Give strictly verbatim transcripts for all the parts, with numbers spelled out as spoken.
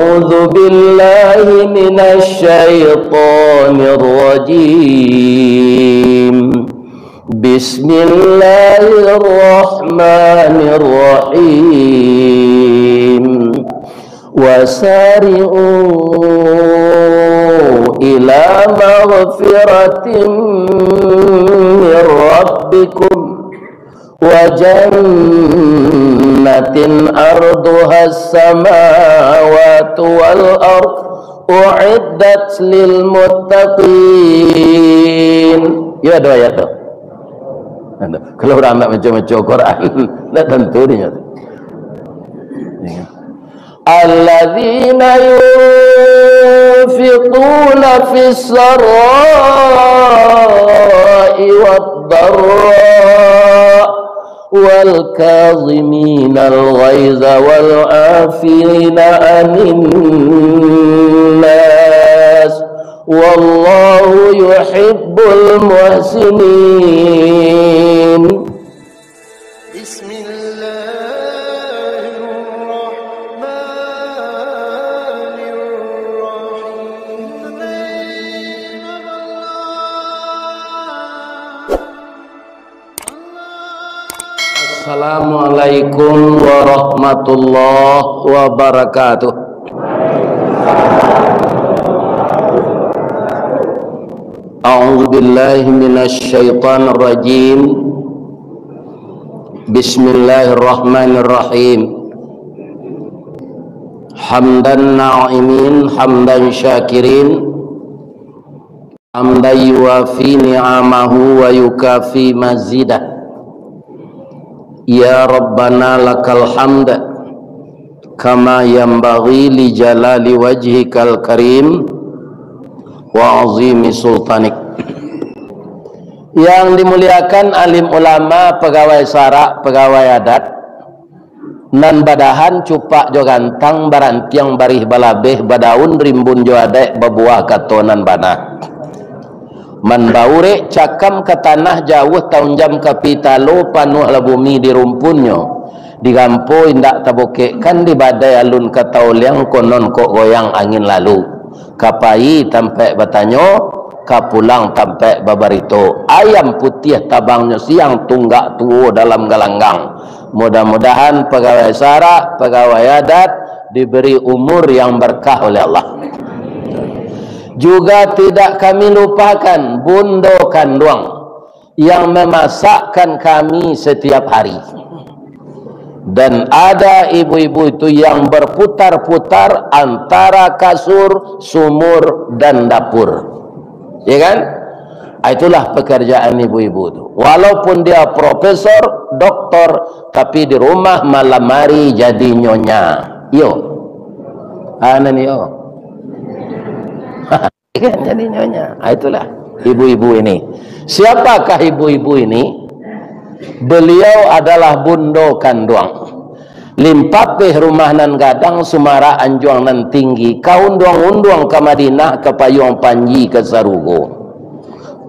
أعوذ بالله من الشيطان الرجيم. بسم الله الرحمن الرحيم. وسارعوا إلى مغفرة من ربكم وجنة عرضها السماوات والأرض أعدت للمتقين. Ya, doa ya tu. Kalau urang nak baca-baca Quran, ndak tantu dia tu. الذين ينفقون في السراء والضراء والكاظمين الغيظ والعافين عن الناس والله يحب المحسنين. بسم الله الرحمن الرحيم. السلام عليكم ورحمة الله وبركاته. أعوذ بالله من الشيطان الرجيم. بسم الله الرحمن الرحيم. حمد الناعمين، حمد الشاكرين، حمدا يوافي نعمه ويكافئ مزيده. يا ربنا لك الحمد كما ينبغي لجلال وجهك الكريم وعظيم سلطانك. Yang dimuliakan alim ulama, pagawai sarak, pagawai adat, nan badahan cupak jo gantang, barantiang barih balabeh, badaun rimbun jo adaik, babuah kato nan bana. Mambaurek cakam ka tanah, jauah taunjam ka pitalo, panuahlah bumi di rumpunnyo. Digampo indak tabokekkan, di badai alun ka taoliang, konon kok goyang angin lalu. Ka pai tampaik batanyo, ka pulang tampaik babarito. Ayam putiah tabangnyo siang, tunggak tuo dalam galanggang. Mudah-mudahan pagawai sarak, pagawai adat diberi umur yang berkah oleh Allah. Juga tidak kami lupakan Bundo Kanduang yang memasakkan kami setiap hari. Dan ada ibu-ibu itu yang berputar-putar antara kasur, sumur, dan dapur. Ya kan? Ah, itulah pekerjaan ibu-ibu tu. Walaupun dia profesor, doktor, tapi di rumah malam hari jadi nyonya. Yo. Ah, nan yo. Kan jadi nyonya. Ah, itulah ibu-ibu ini. Siapakah ibu-ibu ini? Beliau adalah Bundo Kanduang. Limpapeh rumah nan gadang, sumarak anjuang nan tinggi, ka unduang-unduang ka Madinah, ka payuang panji ka sarugo.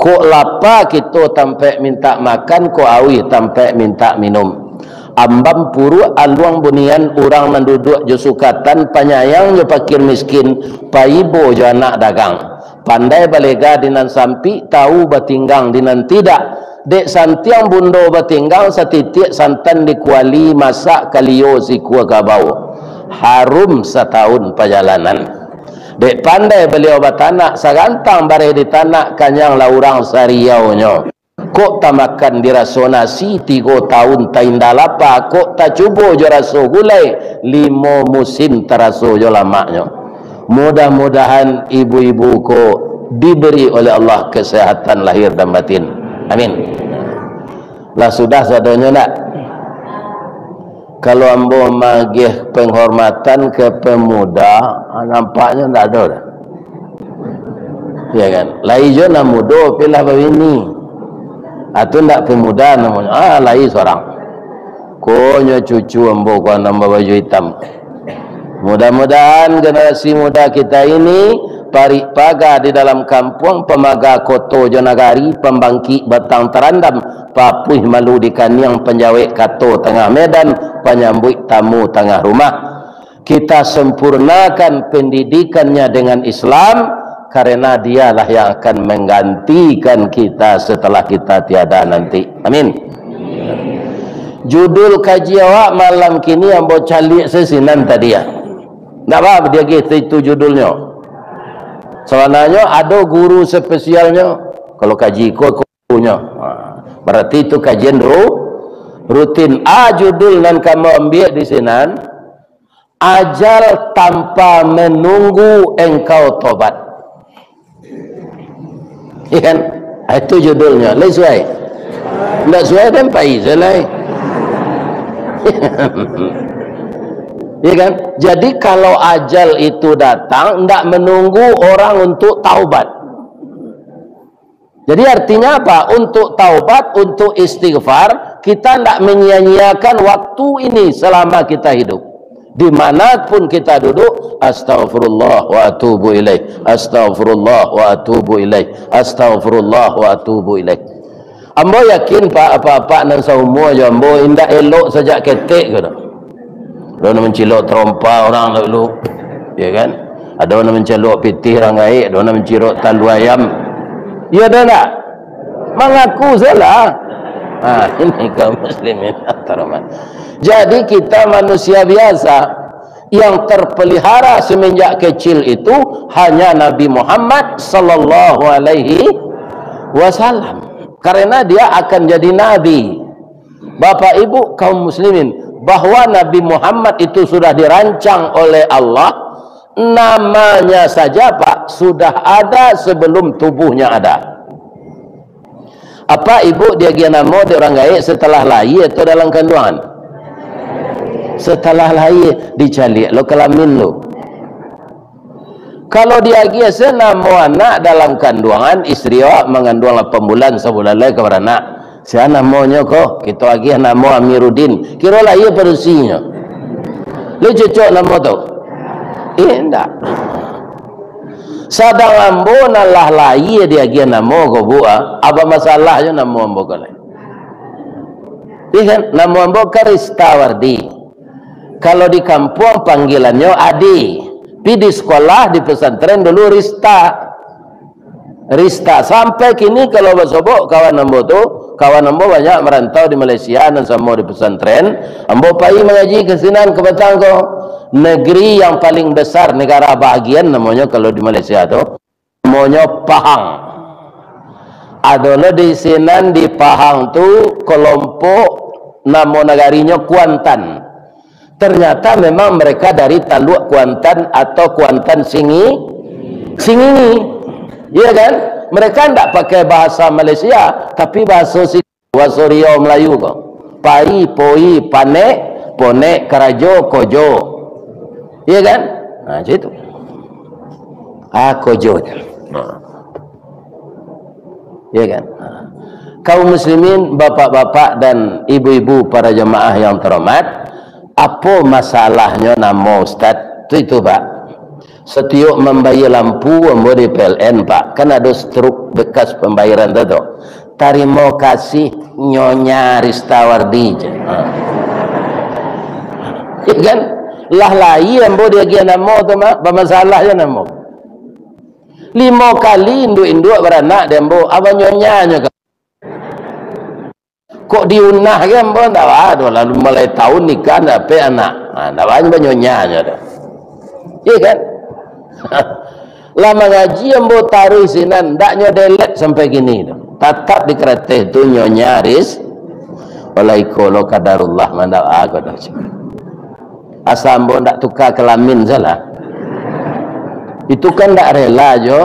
Kok lapa kito tampaik mintak makan, kok auih tampaik mintak minum. Ambam puruak aluang bunian, urang nan duduak jo sukatan, panyayang jo pakir miskin, paibo jo anak dagang. Pandai balega di nan sampik, tau batinggang di nan tidak. Dek santiang bundo batinggang, satitiak santan di kuali, masak kalio sikua kabau. Harum satahun pajalanan. Dek pandai baliau batanak, sagantang bareh di tanak, kanyanglah urang sariaunyo. Kok tamakan diraso nasi, tigo tahun tainda lapa, kok tacubo jo raso gulai, limo musim taraso jo lamaknyo. Mudah-mudahan ibu-ibu ko diberi oleh Allah kesehatan lahir dan batin. Amin. Lah sudah sadonyo nak? Kalau ambo magiah penghormatan ke pemuda, ah, nampaknyo ndak ado dah. Ya kan? Lai jo nan mudo, pilah babini. Ah, tu ndak pemuda namonyo. Ah, lai sorang. Konyo cucu ambo ko nan babaju itam. Mudah-mudahan generasi muda kita ini, parik paga di dalam kampuang, pamaga koto jo nagari, pambangkik batang tarandam, papuih malu di kaniang, panjawek kato tangah medan, panyambuik tamu tangah rumah. Kita sempurnakan pendidikannya dengan Islam, karena dialah yang akan menggantikan kita setelah kita tiada nanti. Amin. Judul kaji awak malam kini ambo caliak se sinan tadi, ya. Ndak apa diagiah itu judulnyo. Sabananyo ado guru spesialnyo. Kalau kaji iko, iko gurunya. Ha, berarti itu kajian ru-, rutin. A, judul nan ka ambo ambiak di sinan, Ajal tanpa menunggu engkau tobat. Iya kan? Ah, itu judulnya. Lai suai? Ndak suai, den pai se lai. Iya kan? Jadi, kalau ajal itu datang, ndak menunggu orang untuk taubat. Jadi, artinya apa? Untuk taubat, untuk istighfar, kita ndak menyia-nyiakan waktu ini selama kita hidup. Dimanapun kita duduk, "Astaghfirullah wa atubu ilaih, astaghfirullah wa atubu ilaih, astaghfirullah wa atubu ilaih." Ambo yakin, Pak, apak-apak nan saumua jo ambo indak elok sajak ketek ko doh. Ado nan mancilok tarompa urang dulu, ya kan? Ado nan mancilok pitih urang gaek, ado nan mancilok talua ayam. Iya ado ndak? Mangaku salah. Ah, ini kaum muslimin terhormat. Jadi, kita manusia biasa. Yang terpelihara semenjak kecil itu hanya Nabi Muhammad sallallahu alaihi wasallam. Karena dia akan jadi nabi. Bapak Ibu kaum muslimin, bahwa Nabi Muhammad itu sudah dirancang oleh Allah, namanya saja, Pak, sudah ada sebelum tubuhnya ada. Apak ibu diagiah namo dek urang gaek setelah lahia atau dalam kanduangan? Setelah lahia, dicaliak lo kalamin lo. Kalau diagiah se namo anak dalam kanduangan, istri awak manganduang lapan bulan, sabulan lai ka baranak. Sia namonyo ko, kito agiah namo Amiruddin. Kiro lahia padusinyo. Lai cocok namo tu? Eh, indak. Sadang ambo nan lah lahia diagiah namo ko, Bu, ah, apo masalahnyo namo ambo ko lai? Iya kan? Namo ambo kan Ristawardi. Kalau di kampuang panggilannyo Adi. Pi di sekolah, di pesantren dulu Rista. Rista. Sampai kini kalau basobok kawan ambo tu, kawan ambo banyak merantau di Malaysia nan samo di pesantren. Ambo pai mangaji ka sinan ka Batang ko. Negeri yang paling besar, negara bahagian namonyo kalau di Malaysia tu, namonyo Pahang. Ado lo di sinan di Pahang tu kelompok namo nagarinyo Kuantan. Ternyata memang mereka dari Taluk Kuantan atau Kuantan Singi-, Singingi. Iya kan? Mereka ndak pakai bahasa Malaysia, tapi bahasa Bahaso Riau Melayu ko. Pai, poi, panek, ponek, karajo, kojo. Iya kan? Nah, macam itu. Ah, kojo. Nah. Iya kan? Nah. Kaum muslimin, bapak-bapak dan ibu-ibu para jamaah yang terhormat, apo masalahnyo namo ustaz? Tu itu, Pak. Satiok mambayia lampu ambo di P L N, Pak, kan ado struk bekas pambayaran tu, tu. "Tarimo kasih, Nyonya Ristawardi," je. Ha. Ya kan? Lah lai ambo diagiah namo tu, Mak. Bamasalah je namo. Limo kali induak-induak baranak di ambo, apo nyonyanyo ka Kok diunah kan, ambo ndak ba tu, lalu mulai tahun nikah ndak dapek anak. Ha, ndak ba nyo banyonyanyo tu. Iya kan? Lah mangaji ambo taruih sinan, ndak nyo delete sampai kini tu. Tatap di karateh tu Nyonya Aris. Walau iko lo kadarullah mandak aku tu. Asa ambo ndak tuka kelamin salah. Itu kan ndak rela jo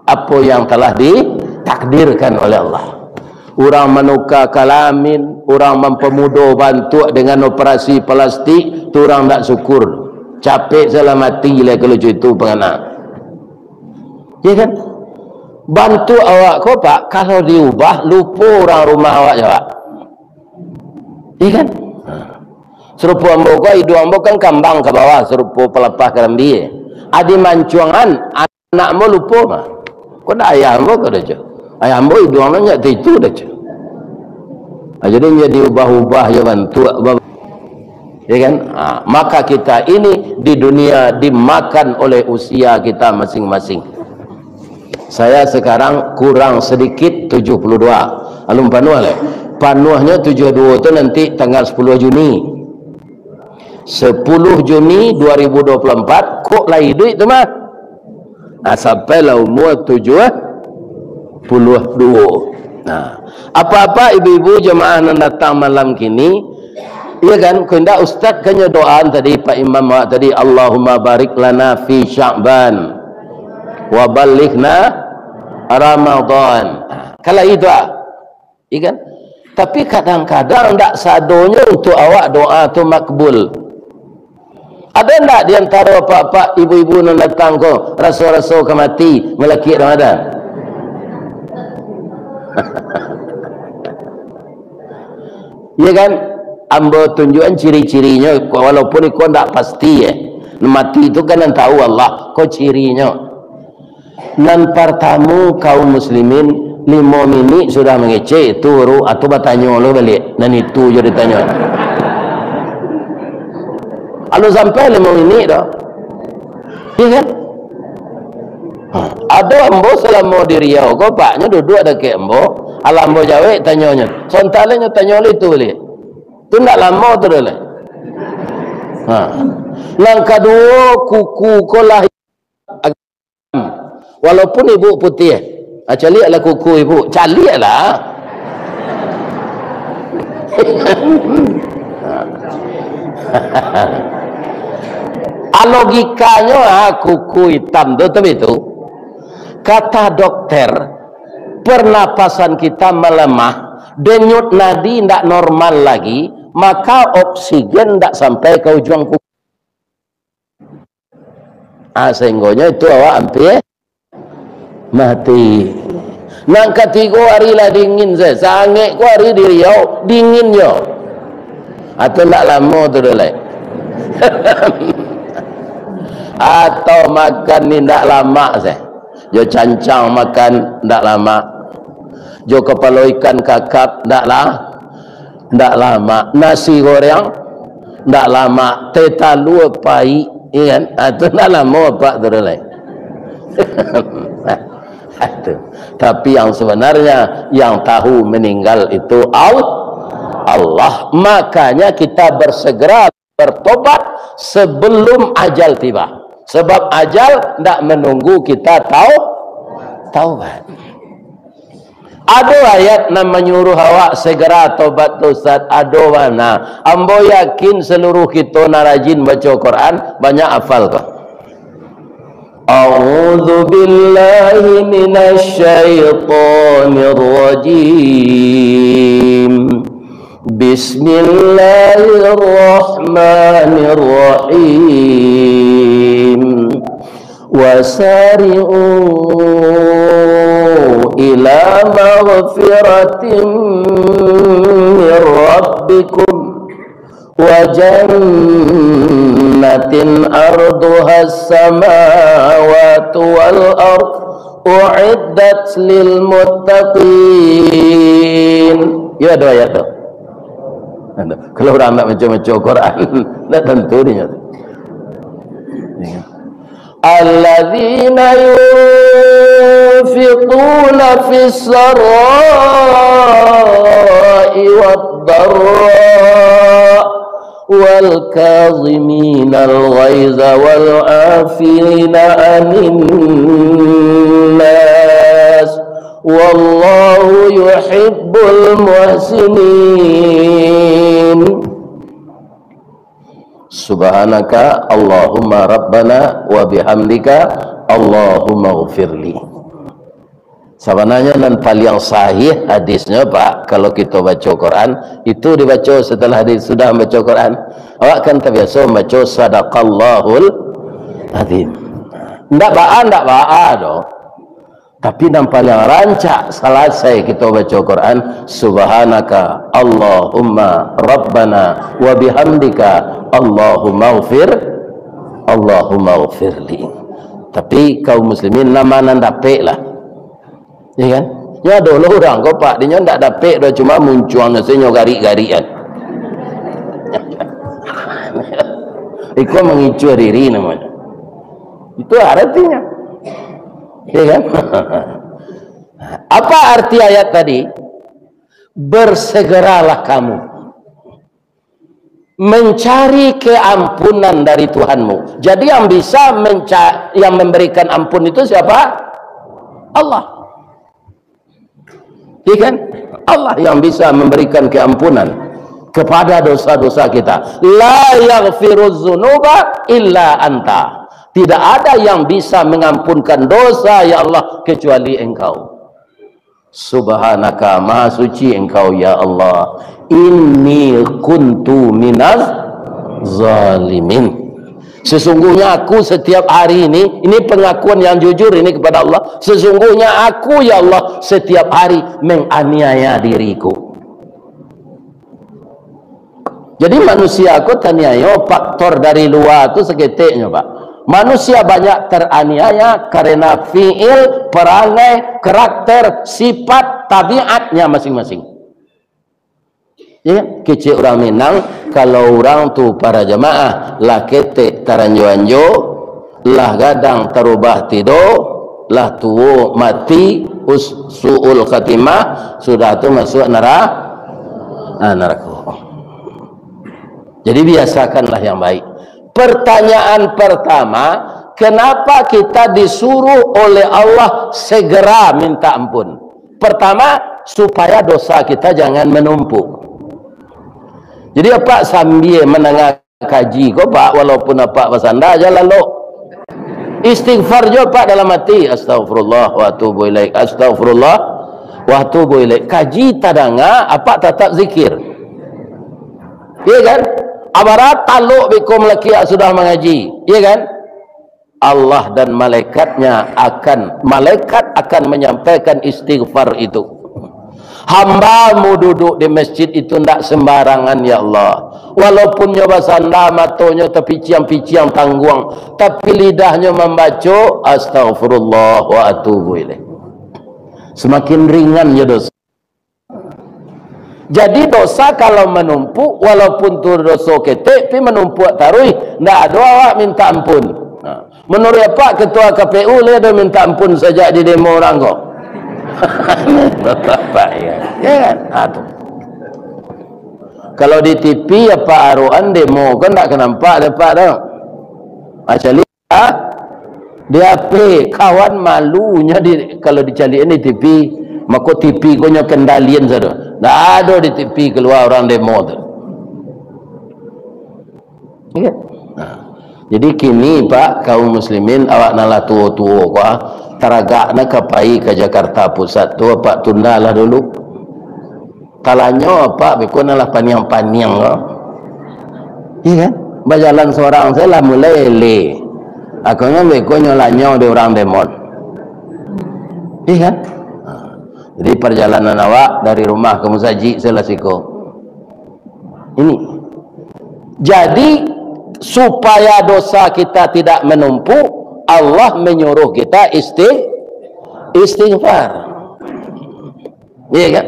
apo yang telah ditakdirkan oleh Allah. Urang manuka kalamin, urang mampamudo bantuak dengan operasi plastik, tu urang ndak syukur. Capek salah mati lai kalau itu pangana. Ya kan? Bantuak awak ko, Pak, kalau diubah, lupo urang rumah awak jo, Pak. Ya kan? Sarupo ambo ko, iduang ambo kan kambang ka bawah, sarupo palapah karambia. Adi mancuangan, anak ambo lupo mah. Ko ndak ayah ambo ko dah, Cak. Ayah ambo iduang nyo nyak itu dah, Cak. Ah, jadi nyo diubah-ubah jo bantuak, ba-, Ya kan? Ha, maka kita ini di dunia dimakan oleh usia kita masing-masing. Saya sekarang kurang sedikit tujuh puluh dua. Alun panuah lai. Panuahnyo tujuh dua tu nanti tanggal sepuluh Juni. Sepuluh Juni dua ribu dua puluh empat, kok lai iduik tu mah. Nah, sampai lah umur tujuh puluh dua. Nah, apa-apa ibu-ibu jemaah nan datang malam kini, iya kan, kok indak ustaz kan nyo doaan tadi, Pak Imam awak tadi, "Allahumma barik lana fi Sya'ban wa ballighna Ramadan." Nah, kalau itu ah. Iya kan? Tapi kadang-kadang ndak sadonyo untuk awak doa tu makbul. Ada ndak di antaro apak-apak, ibu-ibu nan datang ko raso-raso ka mati malakik Ramadan? Iya kan? Ambo tunjuakan ciri-cirinyo, walaupun iko ndak pasti, eh. Mati tu kan nan tahu Allah, ko cirinyo. Nan partamo, kaum muslimin, limo minik sudah mangecek, tu baru, atau batanyo lo baliak. Nan itu jo ditanyo. Alun sampai limo minik doh. Iya kan? Ha, ado ambo salamo di Riau ko, paknyo duduak dakek ambo. Alah ambo jawek tanyonyo. Sontak lai nyo tanyo lai tu baliak. Tu ndak lamo tu doh lai. Ha. Nan kaduo, kuku ko lah Walaupun ibu putiah, ah, caliaklah kuku ibu, caliaklah. Ah, logikanyo, ah, kuku itam tu, tapi tu, kata dokter, pernapasan kita melemah, denyut nadi ndak normal lagi, maka oksigen ndak sampai ka ujuang kuku. Ah, sahinggonyo itu awak ampia mati. Nan katigo, ari lah dingin se, sangek ko ari di Riau, dingin jo. Atau ndak lamo tu doh lai. Atau makan ni ndak lamak se. Jo cancang makan ndak lamak. Jo kapalo ikan kakap ndak lah. Ndak lamak. Nasi goreng, ndak lamak. Teh talua paik, iya kan? Ah, tu ndak lamo apak tu lai. Ah, tu. Tapi yang sebenarnya, yang tahu meninggal itu Al-, Allah. Makanya kita bersegera bertobat sebelum ajal tiba. Sebab ajal ndak menunggu kita tau-, taubat. Ado ayat nan manyuruh awak segera tobat tu, Ustaz? Ado bana. Ambo yakin seluruh kito nan rajin baco Quran, banyak hafal ko. A'udzu billahi minasy syaithanir rajim. Bismillahirrahmanirrahim. Wasari'u ila maghfiratin min rabbikum wa jannatin arduhas samawatu wal ard u'iddat lil muttaqin. Ya, ado ayat tu. Ado. Kalau urang ndak baco-baco Quran, ndak tantu dia tu. Alladzina yunfiquna fis sarra'i wad dharra wal kaziminal ghaiza wal 'afina 'anin nas, wallahu yuhibbul muhsinin. Subhanaka Allahumma Rabbana wa bihamdika Allahumma ghfirli. Sabananyo nan paliang sahih hadisnyo, Pak, kalau kito baco Quran, itu dibaco setelah di-, sudah baco Quran. Awak kan tabiaso baco sadaqallahul azim. Ndak baa, ndak baa doh. Tapi nan paliang rancak salasai kito baco Quran, subhanaka Allahumma Rabbana wa bihamdika Allahumma ghfir, Allahumma ghfirli. Tapi kaum muslimin, nan ma nan dapek lah. Ya kan? Nyo ado lo urang ko, Pak, dinyo ndak dapek doh, cuma muncuang se nyo garik-garik kan. Iko mangicuah diri namanya. Itu artinya. Ya kan? Apa arti ayat tadi? Bersegeralah kamu mencari keampunan dari Tuhanmu. Jadi yang bisa menca-, yang memberikan ampun itu siapa? Allah. Iya kan? Allah yang bisa memberikan keampunan kepada dosa-dosa kita. La yaghfiruz dzunuba illa anta. Tidak ada yang bisa mengampunkan dosa, ya Allah, kecuali Engkau. Subhanaka, maha suci Engkau, ya Allah. Inni kuntu minaz zalimin. Sesungguhnya aku setiap hari ini, ini pengakuan yang jujur ini kepada Allah, sesungguhnya aku, ya Allah, setiap hari menganiaya diriku. Jadi manusia ko taniayo, faktor dari lua tu saketeknyo, Pak. Manusia banyak teraniaya karena fiil, perangai, karakter, sifat, tabiatnya masing-masing. Ya, kecek urang Minang, kalau urang tu para jamaah, lah ketek taranjo-anjo, lah gadang tarubah tido, lah tuo mati, us-, su'ul khatimah, sudah tu masuk nara-, ah, narako. Jadi biasakanlah yang baik. Pertanyaan pertama, kenapa kita disuruh oleh Allah segera minta ampun? Pertama, supaya dosa kita jangan menumpuk. Jadi, apak sambia mandanga kaji ko, Pak, walaupun apak basanda, jan lalok. Istighfar jo, Pak, dalam hati, "Astaghfirullah wa atubu ilaik, astaghfirullah wa atubu ilaik." Kaji tadanga, apak tatap zikir. Iya kan? Abarat talok beko malakiak sudah mangaji. Iya kan? Allah dan malaikatnya akan, malaikat akan menyampaikan istighfar itu. Hambamu duduk di masjid itu ndak sembarangan, ya Allah. Walaupun nyo basanda, matonyo tapiciang-piciang tangguang, tapi lidahnyo mambaco, "Astaghfirullah wa atubu ilaih." Semakin ringan nyo dosa. Jadi dosa kalau manumpuk, walaupun tu doso ketek, pi manumpuk taruih, ndak ado awak minta ampun. Nah, menurut apak, ketua K P U lai ado minta ampun sajak di demo urang ko? Bapak, ya. Ya kan? Ha, tu. Kalau di T V, apak aroan demo ko ndak ka nampak dek apak tu. Ha, cali Ah, di H P, kawan malunyo di, kalau dicaliak di T V, mako T V ko nyo kendalian sado. Ndak ado di T V kalua urang demo tu. Iya. Nah, jadi kini, Pak, kaum muslimin, awak nan lah tuo-tuo ko, ah, taragak nak ka pai ka Jakarta Pusat tu, apak tundalah dulu. Talanyo apak beko nan lah paniang-paniang ko. Iya kan? Bajalan sorang sajo lah mulai eleh. Akhirnyo beko nyo lanyo dek urang demon. Iya kan? Ha. Jadi, perjalanan awak dari rumah ka musajik sajo lah siko. Ini. Jadi, supaya dosa kita tidak menumpuk, Allah menyuruh kita isti-, istighfar. Iya kan?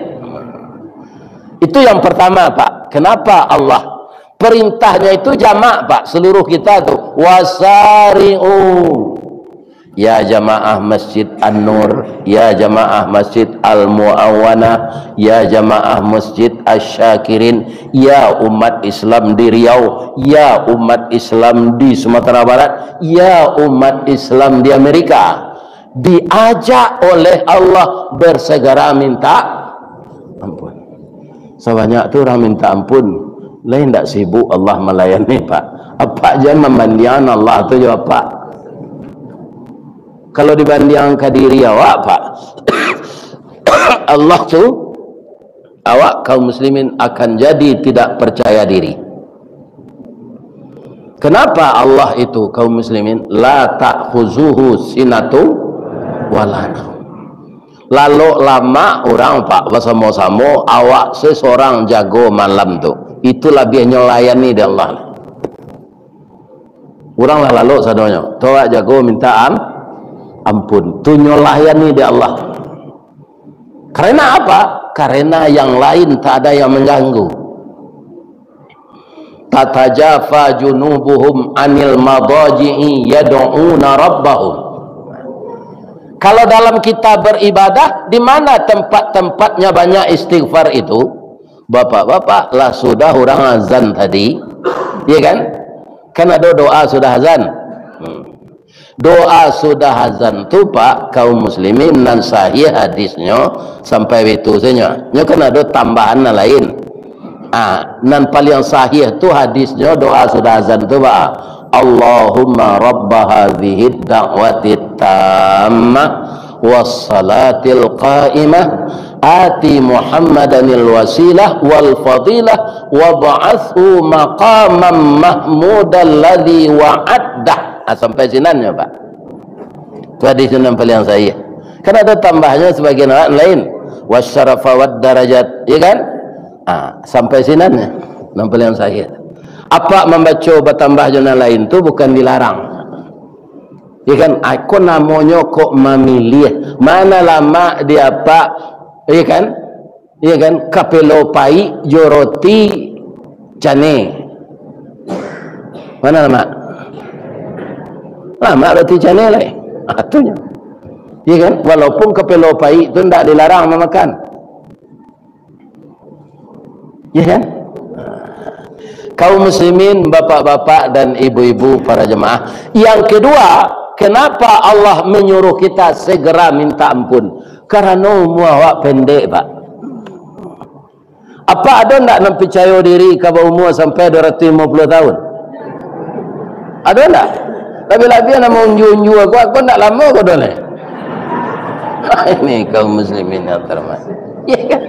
Itu yang pertama, Pak. Kenapa Allah? Perintahnya itu jamak, Pak. Seluruh kita tu. Wasari'u. Ya jamaah Masjid An-Nur, ya jamaah Masjid Al-Muawanah, ya jamaah Masjid Asy-Syakirin, ya umat Islam di Riau, ya umat Islam di Sumatera Barat, ya umat Islam di Amerika. Diajak oleh Allah bersegera minta ampun. Sabanyak tu urang minta ampun, lai ndak sibuk Allah malayani, Pak. Apak jan mambandiangan Allah tu jo apak. Kalau dibandiangan ka diri awak, Pak, Allah tu, awak kaum muslimin akan jadi tidak percaya diri. Kenapa Allah itu, kaum muslimin, la ta'khuzuhu sinatu wala naum? Lalok lamak urang, Pak, basamo-samo, awak se sorang jago malam tu. Itu labiah nyo layani dek Allah. Urang lah lalok sadonyo. Tu awak jago minta am-, ampun. Tu nyo layani dek Allah. Karena apa? Karena yang lain tak ada yang mengganggu. "Tatajafa junubuhum anil madaji'i yad'una rabbahum." Kalau dalam kita beribadah, di mana tempat-tempatnya banyak istighfar itu? Bapak-bapak, lah sudah urang azan tadi, ya kan? Kan ado doa sudah azan. Hmm. Doa sudah azan tu, Pak, kaum muslimin, nan sahih hadisnyo sampai bitu sajo. Nyo kan ado tambahan nan lain. Ah, nan paliang sahih tu hadisnyo doa sudah azan tu, Pak. "Allahumma rabba hadzihid da'watit tammah was salatil qa'imah, ati Muhammadanil wasilah wal fadilah, wab'athu maqamam mahmudan ladzi wa'addah." Ah, sampai sinan nyo, Pak. Tu hadis nan paliang sahih. Kan ado tambahnyo sabagian awak lain. "Wasyarafa wad darajat," ya kan? Ah, sampai sinan nyo, nan paliang sahih. Apak mambaco batambah jo nan lain tu bukan dilarang. Ya kan? Ako namonyo kok mamiliah. Mana lamak di apak, ya kan? Ya kan? Kapelo paik jo roti canai. Mana lamak? Lamak roti canai lai. Ah, tu nyo. Ya kan? Walaupun kapelo paik tu ndak dilarang mamakan. Ya kan? Kaum muslimin, bapak-bapak dan ibu-ibu para jemaah. Yang kedua, kenapa Allah menyuruh kita segera minta ampun? Karano umua awak pendek, Pak. Apa ado ndak nan picayo diri ka baumua sampai dua ratuih limo puluah tahun? Ado ndak? Labiah-labiah nan maunjua-unjua ko, ko ndak lamo ko doh lai. Ini kaum muslimin yang terhormat. Ya kan?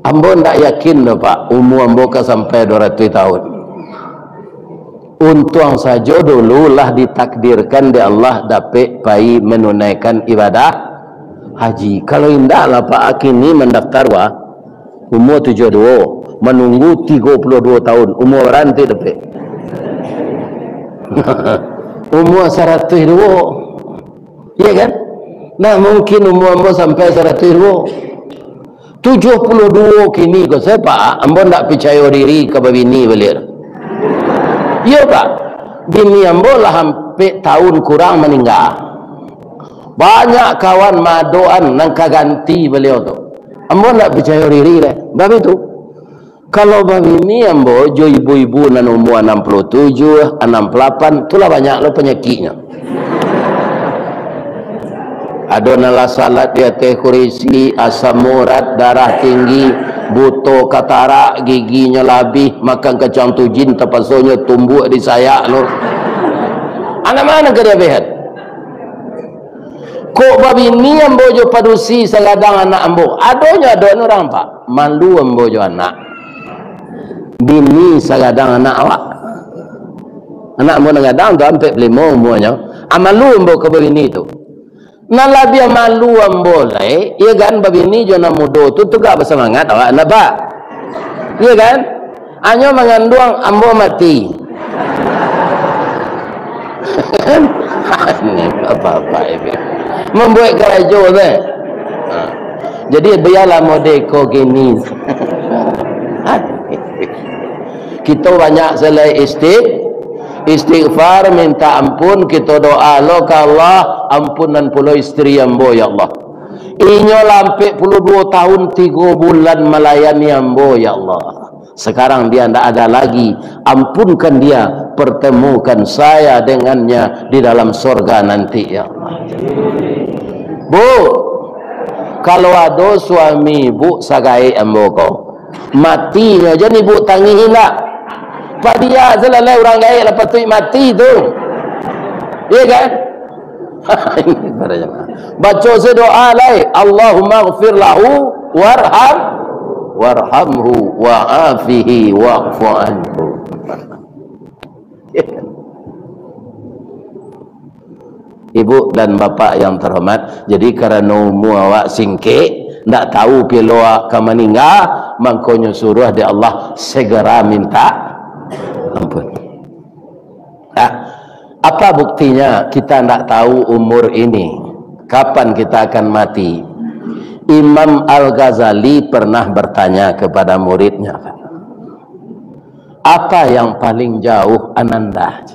Ambo ndak yakin doh, Pak, umua ambo ka sampai dua ratuih tahun. Untuang sajo dulu lah ditakdirkan dek Allah dapek pai manunaikan ibadah haji. Kalau indak lah, Pak, kini mandaftar, wah, umua tujuah duo, manunggu tigo puluah duo tahun, umua bara nanti dapek? Umua saratuih duo. Iya kan? Nah, mungkin umua ambo sampai saratuih duo. Tujuah puluah duo kini ko, sapak, ambo ndak picayo diri ka babini baliak. Iyo, Pak. Bini ambo lah ampek tahun kurang maningga. Banyak kawan maadokan nan ka ganti baliau tu. Ambo ndak picayo diri deh. Bab itu. Kalau babini ambo jo ibu-ibu nan umua anam puluah tujuah, anam puluah lapan, tu lah banyak lo panyakiknyo. Ado nan lah salat di ateh kurisi, asam urat, darah tinggi, buto, katarak, giginyo lah abih, makan kacang tujin, tapasonyo tumbuak di sayak lo. Anak ma nan ka diabihan? Kok babini ambo jo padusi sagadang anak ambo. Adonyo ado urang, Pak. Malu ambo jo anak. Bini sagadang anak awak. Anak ambo nan gadang tu ampek puluah limo umuanyo. Ah, malu ambo ka babini tu. Nan labiah malu ambo lai, iyo kan, babini jo nan mudo tu, tu gak basamangat awak, ndak, Pak? Iyo kan? Anyo manganduang, ambo mati. Ini bapak-bapak ini. Mambuek karajo tu, eh. Ha. Jadi, biarlah mode ko kini. Kito banyak salai istig-, istighfar, minta ampun, kito doa lo ka Allah, ampunan pulo isteri ambo, ya Allah. Inyo lah ampek puluah duo tahun, tigo bulan malayani ambo, ya Allah. Sekarang dia ndak ada lagi. Ampunkan dia, pertemukan saya dengannya di dalam sorga nanti, ya Allah. Bu, kalau ado suami ibu sagaek ambo ko, matinyo jan ibu tangih indak? Padiak salalai urang gaek lah patuik mati tu. Iya kan? Ini para jamaah. Baco se doa lai, "Allahumma ghfir lahu warham, warhamhu wa'afihi wa'fu anhu." Ibu dan bapak yang terhormat, jadi karano umua awak singkek, ndak tahu pilo awak ka maningga, mangkonyo suruah dek Allah segera minta ampun. Nah, apa buktinya kita ndak tahu umur ini, kapan kita akan mati? Imam Al-Ghazali pernah bertanya kepada muridnya, "Apa yang paling jauh, Ananda?"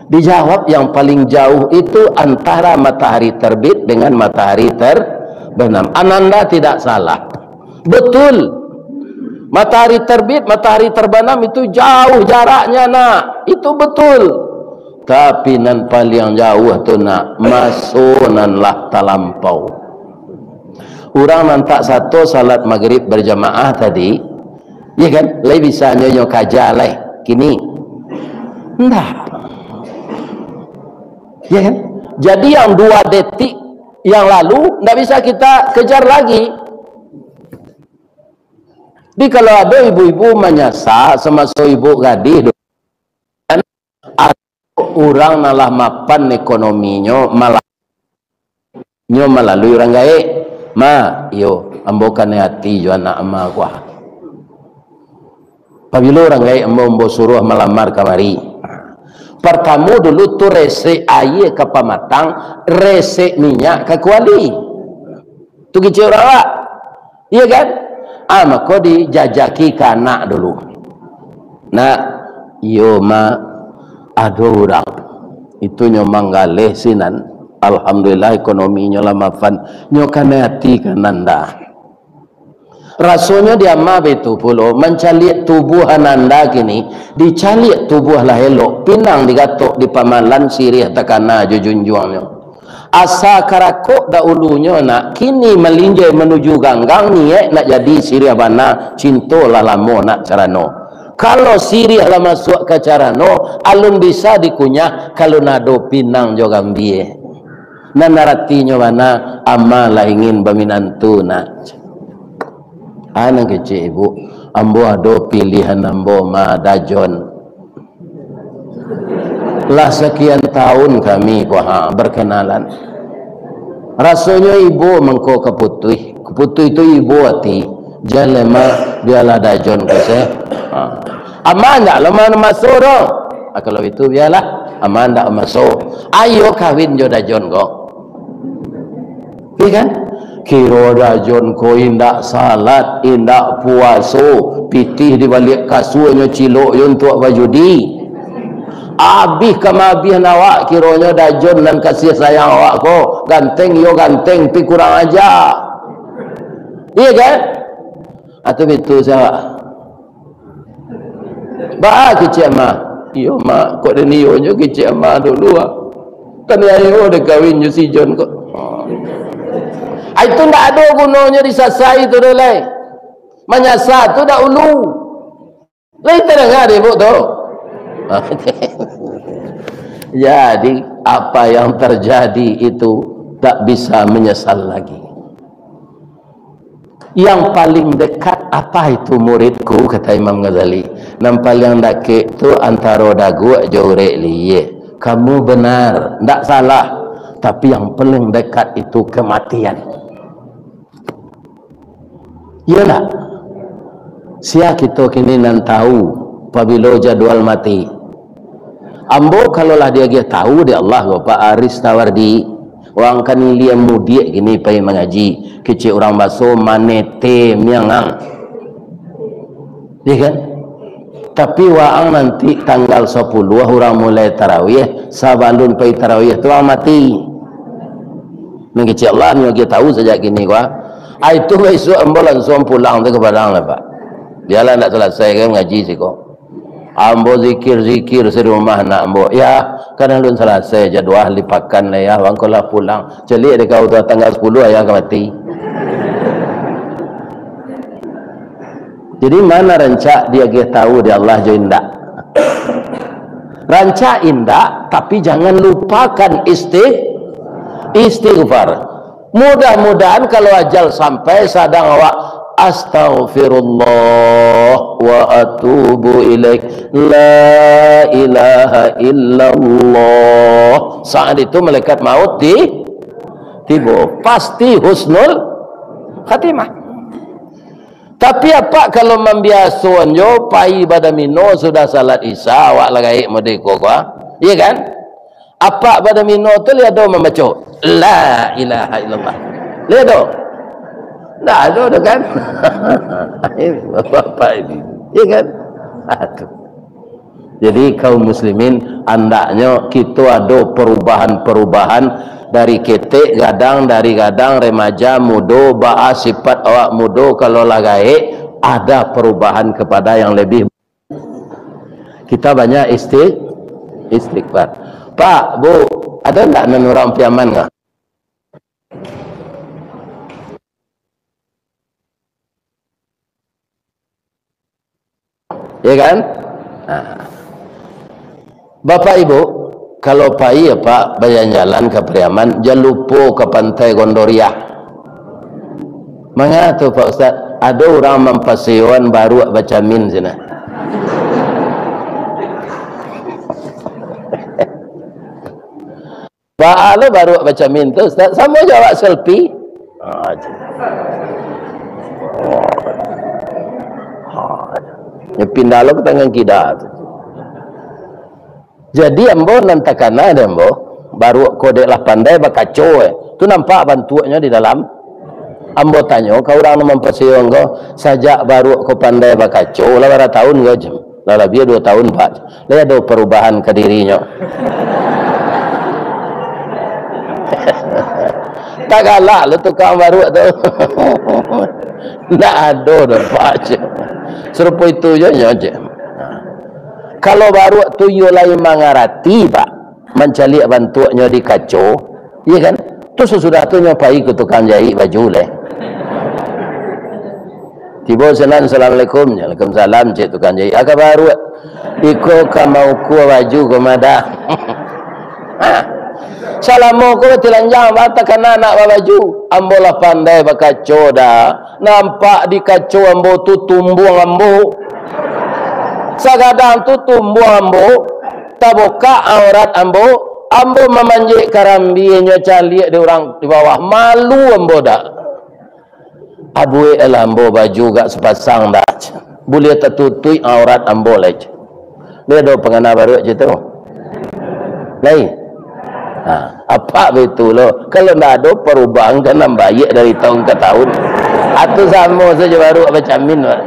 Dijawab, "Yang paling jauh itu antara matahari terbit dengan matahari terbenam." Ananda tidak salah. Betul. Matahari terbit, matahari terbenam itu jauh jaraknya, nak. Itu betul. Tapi nan paliang jauah tu, nak, maso nan lah talampau. Urang nan tak sato salat magrib berjamaah tadi, ya kan, lai bisa nyo, nyo kaja lai kini. Ndak. Ya kan? Jadi yang dua detik yang lalu ndak bisa kita kejar lagi. Jadi kalau ada ibu-ibu manyasa samaso ibu gadih, atau urang nan lah mapan ekonominyo, malah nyo malalui urang gaek, "Ma, iyo, ambo kanai ati jo anak ama ko ah. Pabilo urang gaek ambo, ambo suruah malamar kamari?" Partamo dulu tu resek aia ka pamatang, resek minyak ka kuali. Tu kecek urang awak. Iya kan? Ah, mako dijajaki ka anak dulu. "Nak, iyo, Mak, ado urang. Itu nyo manggaleh sinan. Alhamdulillah, ekonominyo lah mapan. Nyo kanai ati ka Ananda." Rasonyo di ama baitu pulo, mancaliak tubuah Ananda kini, dicaliak tubuah lah elok, pinang digatok, dipamalan, siriah takana jo junjuangnyo. Asa karakok daulunyo, nak, kini malinjai manuju ganggang, niaik nak jadi siriah bana, cinto lah lamo nak carano. Kalau siriah lah masuak ka carano, alun bisa dikunyah, kalau nado pinang jo gambia. Nan aratinyo bana, ama lah ingin baminantu, nak. Ah, nan kecek ibu, ambo ado pilihan ambo, Ma, Dajon. Lah sakian tahun kami ko, ha, berkenalan. Rasonyo ibo mangko kaputuih. Kaputuih tu ibo ati. Jan lai, Ma, bialah Dajon ko se. Ha. Ama ndak lah ma-, maso doh. Ah, kalau itu bialah. Ama ndak maso. Ayo kawin jo Dajon ko. Iya kan? Kiro Dajon ko indak salat, indak puaso, pitih di baliak kasuanyo, cilok yo untuak bajudi. Abih ka maabih awak kironyo Dajon nan kasiah sayang awak ko. Ganteng yo ganteng, pi kurang aja. Iya kan? Atau betul sawak? Baa kecek ama? Iyo, Mak, kok den iyo nyo kecek ama dulu, ah. Kan ayo dek kawin jo si Jon ko. Ah, itu ndak ado gunonyo disasai tu doh, lai. Manyasa tu dak ulu. Lai tadanga dek ibu tu. Jadi, apa yang terjadi itu tak bisa menyesal lagi. Yang paling dekat apa itu, muridku, kata Imam Ghazali. Nan paling dakek tu antaro daguak jo urek liyeh. Kamu benar, ndak salah. Tapi yang paling dekat itu kematian. Iyo ndak? Sia kito kini nan tahu pabilo jadwal mati? Ambo kalau lah diagiah tahu dek Allah ko, Pak Aris Tawardi, urang kan ilia mudiak kini pai mangaji, kecek urang baso manete miangang. Iya kan? Tapi waang nanti tanggal sapuluah urang mulai tarawih, sabalun pai tarawih tu urang mati. Nan kecek Allah nyo agiah tahu sajak kini ko. Ah, itu bisuak ambo lansuang pulang tu ka Padang lah, Pak. Bialah ndak salasai kan ngaji siko. Ambo zikir-zikir di rumah anak ambo. Ya, kan alun salasai jadwal di pakan lah ya, waang ko lah pulang. Caliak dek kau tu, tanggal sapuluah ayah ka mati. Jadi, ma nan rancak diagiah tahu dek Allah jo indak? Rancak indak, tapi jangan lupakan isti-, istighfar. Mudah-mudahan kalau ajal sampai sadang awak, "Astaghfirullah wa atubu ilaih. La ilaha illallah." Saat itu malaikat maut di, tibo. Pasti husnul khatimah. Tapi apak kalau mambiasoan jo pai badamino sudah salat Isya, awak lah gaek mode ko ko, ah. Iya kan? Apak badamino tu lai ado mambaco, "La ilaha illallah." Lai ado? Ndak ado doh kan? Bapak ini, ya kan? Aduh. Jadi kaum muslimin, andaknyo kito ado perubahan-perubahan dari ketek, gadang, dari gadang, remaja, mudo, baa sifat awak mudo, kalau lah gaek, ada perubahan kepada yang lebih. Kita banyak isti-, istighfar. Pak, Bu, ada ndak nan urang Piaman ko? Ya kan? Nah. Bapak Ibu, kalau pai ya Pak, bajalan-jalan ka Piaman, jan lupo ka Pantai Gondoriah. Manga tu Pak Ustaz, ado urang mampaseoan baruak bacamin sinan. Baa lo baruak bacamin tu, Ustaz? Samo jo awak selfie. Ha, cek. Ha, nyo pindah lo ka tangan kida tu. Jadi ambo nan takana dek ambo, baruak ko dek lah pandai bakaco, eh. Tu nampak bantuaknyo di dalam. Ambo tanyo ka urang nan mampaseoan ko, sajak baruak ko pandai bakaco, lah bara taun ko, cek. Lah labiah duo taun, Pak. Lai ado parubahan ka dirinyo? Tak galak lo tukang baruak tu. Ndak ado doh, Pak, cek. Sarupo itu jo nyo, cek. Kalau baruak tu iyo lai mangarati, Pak, mancaliak bantuaknyo di kaco, iya kan? Tu sasudah tu nyo pai ka tukang jaik baju lai. Tibo sinan, "Assalamualaikum." "Waalaikumsalam," cek tukang jaik. "Aka baruak?" "Iko ka maukua baju ko mah Da." Ha. Salamo ko batilanjang, baa takana nak babaju. Ambo lah pandai bakaco Da. Nampak di kaco ambo tu tumbuang ambo. Sagadang tu tumbuang ambo. Tabukak aurat ambo. Ambo mamanjek karambinyo caliak di urang di bawah. Malu ambo Da. Abuek lah ambo baju gak sapasang Da. Buliah tatutuik aurat ambo lai. Lai ado pangana baruak cak tu? Lai. Ha, apak baitu lo. Kalau ndak ado parubahan kan nan baiak dari taun ka taun. Atu samo sajo baruak bacamin, Pak.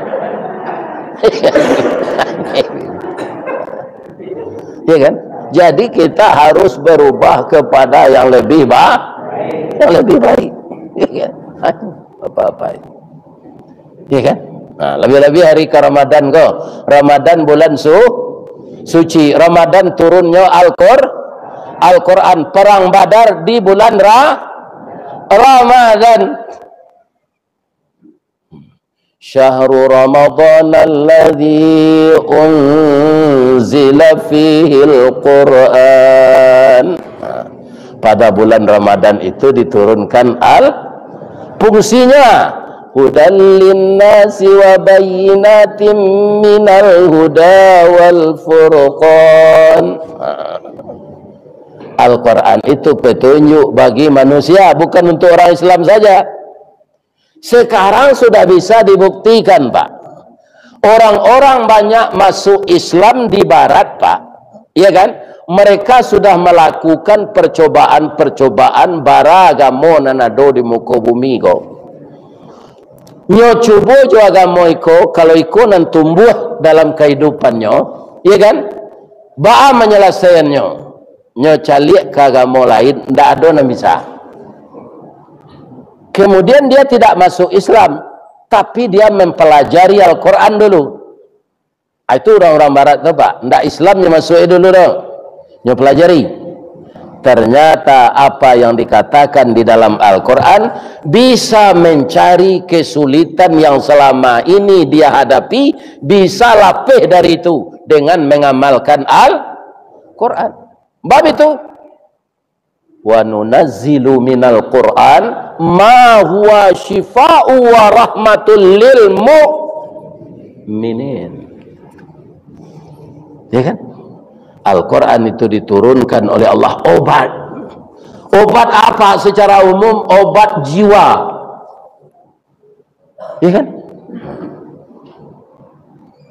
Ya kan? Jadi kita harus berubah kepada yang lebih ba-, yang lebih baik. Ya kan? Apa-apa ini. Ya kan? Nah, lebih-lebih hari ka Ramadan ko. Ramadan bulan su-, suci. Ramadan turunnyo Al-Qur-, Al-Quran. Perang Badar di bulan Ra-, Ramadan. Syahru Ramadan alladzi unzila fihil Qur'an. Nah, pada bulan Ramadan itu diturunkan Al-, fungsinya, hudal linnasi wa bayyinatim minal huda wal furqan. Nah, Al-Quran itu petunjuk bagi manusia, bukan untuk orang Islam saja. Sekarang sudah bisa dibuktikan, Pak. Orang-orang banyak masuk Islam di barat, Pak. Iya kan? Mereka sudah melakukan percobaan-percobaan bara agamo nan ado di muko bumi ko. Nyo cubo jo agamo iko, kalau iko nan tumbuah dalam kahidupannyo, iya kan? Baa manyalasaiannyo? Nyo caliak ka agamo lain, ndak ado nan bisa. Kemudian dia tidak masuk Islam, tapi dia mempelajari Al-Quran dulu. Ah, itu urang-urang barat tu, Pak. Ndak Islam nyo masuk dulu tu. Nyo pelajari. Ternyata apa yang dikatakan di dalam Al-Quran bisa mencari kesulitan yang selama ini dia hadapi, bisa lapeh dari itu dengan mengamalkan Al-Quran. Bab itu, "Wa nunazzilu minal Qur'an ma huwa syifa'u wa rahmatul lil mu'minin." Ya kan? Al-Quran itu diturunkan oleh Allah obat. Obat apa secara umum? Obat jiwa. Ya kan?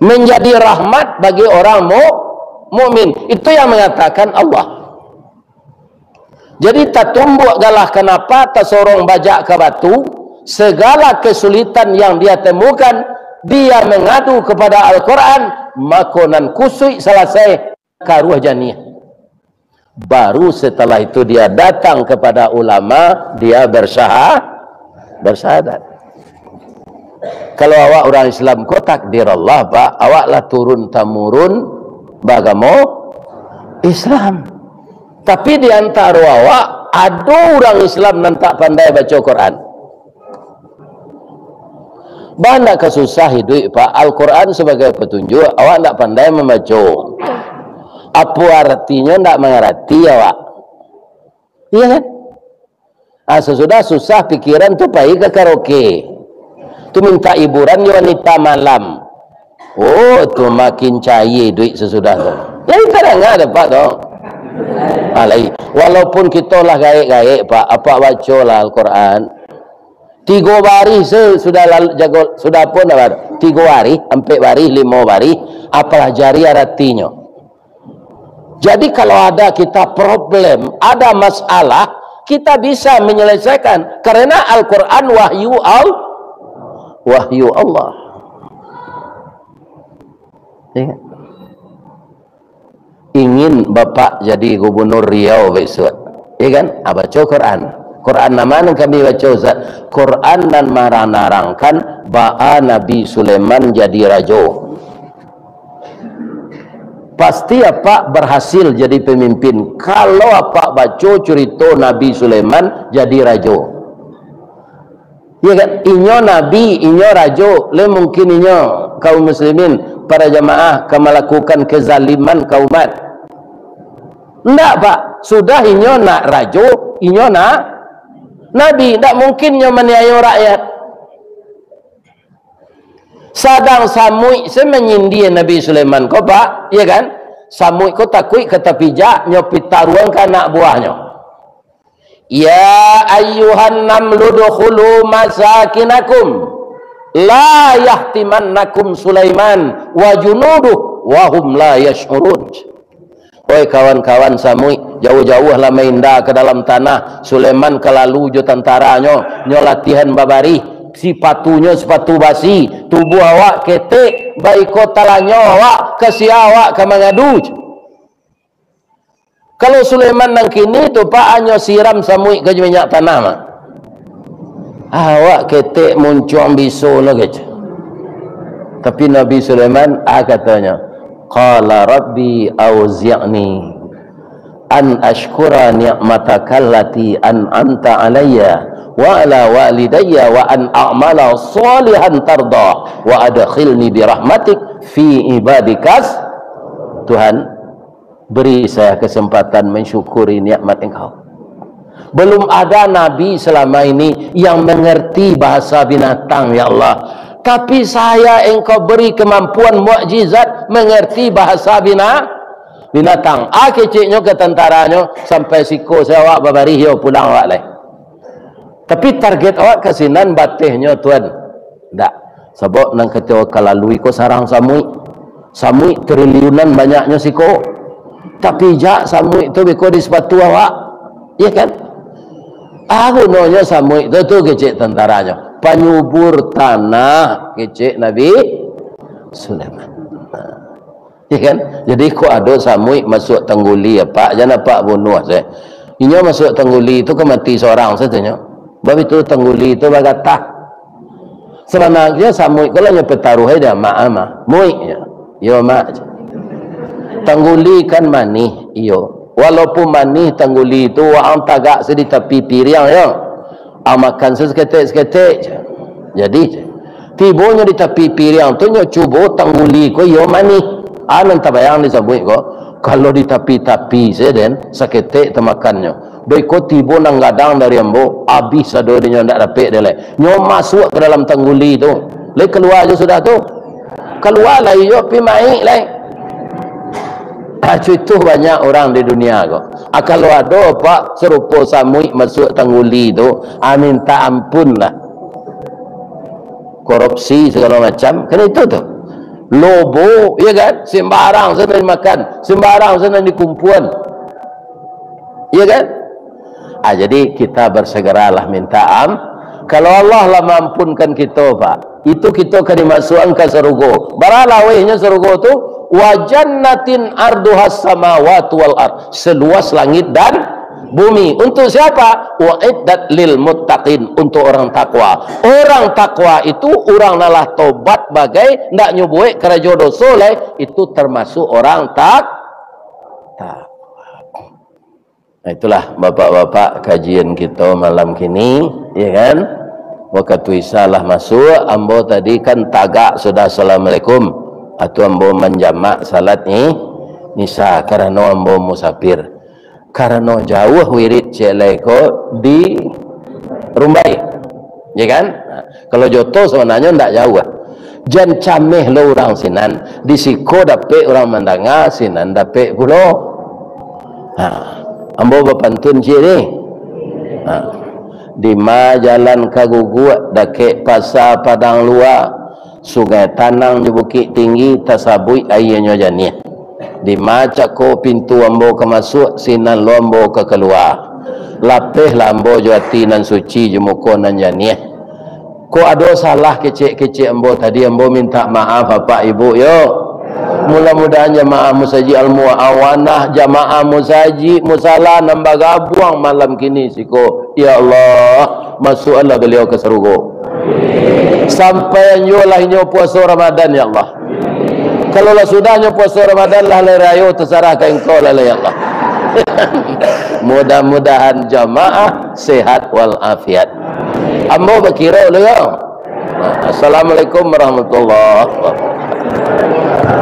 Menjadi rahmat bagi orang mu-, mukmin. Itu yang mengatakan Allah. Jadi, tatumbuak galah kanapa, tasorong bajak ka batu, Segala kesulitan yang dia temukan, dia mengadu kepada Al-Quran, mako nan kusuik salasai, karuah janiah. Baru setelah itu dia datang kepada ulama, dia bersaha-, bersyahadat. Kalau awak urang Islam ko, takdir Allah, Pak, awak lah turun tamurun bagamo Islam. Tapi di antaro awak, ado urang Islam nan tak pandai baco Quran. Bah, ndak ka susah iduik, Pak. Al-Quran sabagai patunjuak, awak ndak pandai mambaco. Apo aratinyo ndak mangarati awak. Iya kan? Ah, sasudah susah pikiran tu pai ka karaoke. Tu minta hiburan jo wanita malam. Oh, tu makin cair iduik sasudah tu. Yang kita danga dapek tu. Ah, lai. Walaupun kito lah gaek-gaek, Pak, apak bacolah Al-Quran. Tigo barih se-, sudah lalu jago, sudah pun apa? Tigo barih, ampek barih, limo barih, apalajari aratinyo. Jadi, kalau ada kita problem, ada masalah, kita bisa menyelesaikan. Karena Al-Quran wahyu Al-, wahyu Allah. Ya. Ingin Bapak jadi gubernur Riau bisuak. Ya kan? Ah, baco Quran. Quran nan ma nan kami baco, Ustaz? Quran nan manarangkan baa Nabi Sulaiman jadi rajo. Pasti apak berhasil jadi pemimpin, kalau apak baco curito Nabi Sulaiman jadi rajo. Ya kan? Inyo nabi, inyo rajo, lai mungkin inyo kaum muslimin, para jamaah, ka malakukan kezaliman ka umat. Ndak, Pak. Sudah inyo nak rajo, inyo nak nabi. Ndak mungkin inyo maniayo rakyat. Sadang samuik se manyindia Nabi Sulaiman ko, Pak, ya kan? Samuik ko takuik ka tapijak, nyo pitaruang ka anak buahnyo. "Ya ayyuhan namlu dukhulu masakinakum, la yahtimannakum Sulaiman wa junuduh wa hum la yash'urun." Oi kawan-kawan samuik, jauah-jauah lah mainda ka dalam tanah. Sulaiman ka lalu jo tantaranyo, nyo latihan babarih, sipatunyo sipatu basi, tubuah awak ketek, baiko talanyo awak, ka sia awak ka mangadu. Kalau Sulaiman nan kini tu, Pak, anyo siram samuik ka jo minyak tanah mah. Awak ketek muncuang biso lo kecek. Tapi Nabi Sulaiman, ah, katonyo, "Qala rabbi auzi'ni an ashkura ni'mataka allati an'amta alayya wa ala walidayya wa an a'mala shalihan tardah wa adkhilni bi rahmatik fi ibadikas." Tuhan, beri saya kesempatan mensyukuri nikmat Engkau. Belum ada nabi selama ini yang mengerti bahasa binatang, ya Allah. Tapi saya Engkau beri kemampuan mukjizat mengerti bahasa bina-, binatang. Ah, keceknyo ka tantaranyo, sampai siko se awak babarih yo, pulang awak lai. Tapi target awak ka sinan batehnyo, Tuan. Ndak. Sabab nan kato ka lalui ko sarang samuik. Samuik triliunan banyaknyo siko. Tapi jak samuik tu beko di sepatu awak. Iya kan? Ah, gunonyo samuik tu, tu kecek tantaranyo. Panyubur tanah, kecek Nabi Sulaiman. Nah. Ya kan? Jadi, kok ado samuik masuak tangguli, apak, jan apak bunuah se. Inyo masuak tangguli tu ka mati sorang sajo nyo. Bab itu tangguli tu bagatah. Sabananyo samuik ko lah nyo pataruah ai di amak, amak. Muik nyo. Iyo, mak. Tangguli kan manih, iyo. Walaupun manih tangguli tu, waang tagak se di tapi piriang, yo. Ah, makan se saketek-saketek se. Jadi, tibonyo di tapi piriang tu, nyo cubo tangguli ko iyo manih. Ah, nan tabayang di samuik ko, kalau di tapi-tapi se den, saketek tamakannyo. Beko tibo nan gadang dari ambo, abih sado dinyo, ndak dapek den lai. Nyo masuak ka dalam tangguli tu. Lai kalua jo sudah tu. Kalua lai iyo, pi maik lai. Ah, cuituh banyak urang di dunia ko. Ah, kalau ado, Pak, sarupo samuik masuak tangguli tu, ah, minta ampun lah. Korupsi sagalo macam, kan itu tu. Lobo, ya kan? Sembarang se nan dimakan, sembarang se nan dikumpuan. Ya kan? Ah, jadi kita bersegeralah minta am-, Kalau Allah lah maampunkan kito, Pak, itu kito ka dimasuakan ka sarugo. Bara lawehnyo sarugo tu? "Wa jannatin arduhas samawati wal ard." Seluas langit dan bumi. Untuk siapa? "Uiddat lil muttaqin." Untuk orang takwa. Orang takwa itu urang nan lah tobat bagai, ndak nyo buek karajo doso lai, itu termasuk orang tak-, takwa. Nah, itulah, bapak-bapak, kajian kito malam kini, ya kan? Wakatu Isya lah masuak, ambo tadi kan tagak sudah assalamualaikum. Atu ambo manjamak salat ni, Isya, karano ambo musafir. Karano jauah wirid ciek lai ko di Rumbai. Ya kan? Nah, kalau jo oto sabananyo ndak jauah. Jan cameh lo urang sinan. Di siko dapek urang mandanga, sinan dapek pulo. Ha, ambo bapantun ciek ni. Ha. Dima jalan ka guguak, dakek pasa Padang Lua, Sungai Tanang jo Bukik Tinggi, tasabuik aianyo janiah. Dima cako pintu ambo ka masuak, sinan lo ambo ka kalua. Lapehlah ambo jo ati nan suci, jo muko nan janiah. Kok ado salah kecek-kecek ambo tadi, ambo mintak maaf, Apak Ibuk, yo. Mudah-mudahan jamaah Musajik Al-Muawanah, jamaah musajik musala nan bagabuang malam kini siko, ya Allah, masuakkanlah baliau ka sarugo. Sampai anjualah inyo puaso Ramadan, ya Allah. Kalau lah sudahnyo puaso Ramadan, lah lai rayo, tasarah ka Engkau lah, ya Allah. Mudah-mudahan jamaah sehat walafiat. Ambo bakiro dulu, yo. Nah, Assalamualaikum warahmatullahi wabarakatuh.